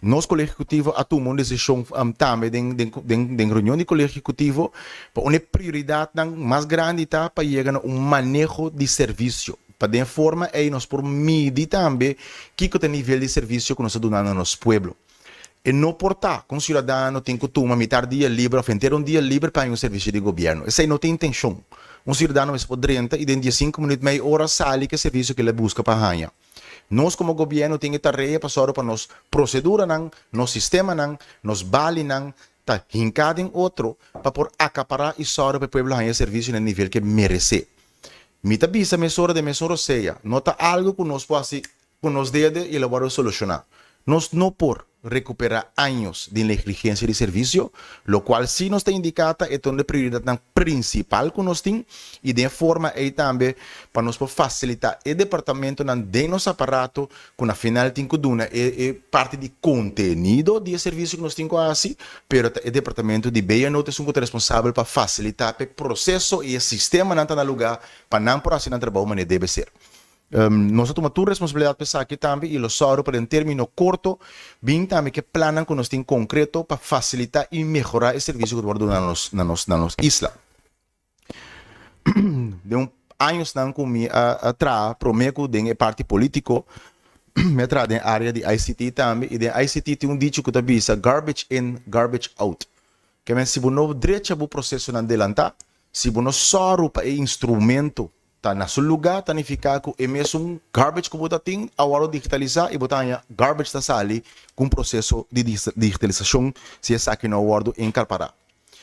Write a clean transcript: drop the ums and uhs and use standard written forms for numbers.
Nos Kolegio Ehekutivo a tuma un desishon tambe den den reunion di Kolegio Ehekutivo pa un e prioridatnan mas grandi ta pa yega na un maneho di servisio. Pa den e forma ei nos por midi tambe kiko ta e nivel di servisio ku nos ta duna na nos pueblo. E no por ta ku un siudadano tin ku tuma mitar dia liber òf henter un dia liber pa haña un servisio di gobièrnu. Esei no ta intenshon. Un siudadano mester por drenta i den diesinku minüt, mei ora sali ku e servisio ku el a buska pa haña. Nos komo gobièrnu tin e tarea pa sòru pa nos proseduranan, nos sistemanan, nos balinan ta hinká den otro pa por akapará i sòru pa e pueblo haña e servisio na e nivel ku e meresé. Mi ta bisa mesora den mesun rosea, no ta algu ku nos por hasi ku nos dede i lo wòrdu solushoná. Nos no por rekuperá años di negligensia di servisio, lokual sí nos ta indiká ta e ta un di e prioridatnan prinsipal ku nos tin i den e forma ei tambe pa nos por fasilitá e departamentonan den nos aparato ku na final tin ku duna e e parti di kontenido di e servisio ku nos tin ku hasi, pero ta e departamento di BNO ta esun ku ta responsabel pa fasilitá pa e proseso i e sistemanan ta na lugá pa nan por hasi nan trabou manera debe ser. Nos a tuma tur responsabilidat pa esaki tambe i lo sòru pa den término korto bin tambe ku e plannan ku nos tin konkreto pa fasilitá i mehorá e servisio ku ta wòrdu duna na nos na nos na nos isla. Den un añosnan ku mi a traha promé ku den e parti polítiko mi a traha den área di ICT tambe i den ICT tin un dicho ku ta bisa garbage in, garbage out. Ke men si bo no drecha bo prosesonan delantá, si bo no sòru pa e instrumento Ta na su lugá ta nifiká ku e mesun garbage ku bo ta tin a wòrdu digitalisá i bo ta haña garbage ta sali ku un proseso di digitalisashon si esaki no a wòrdu enkarpará.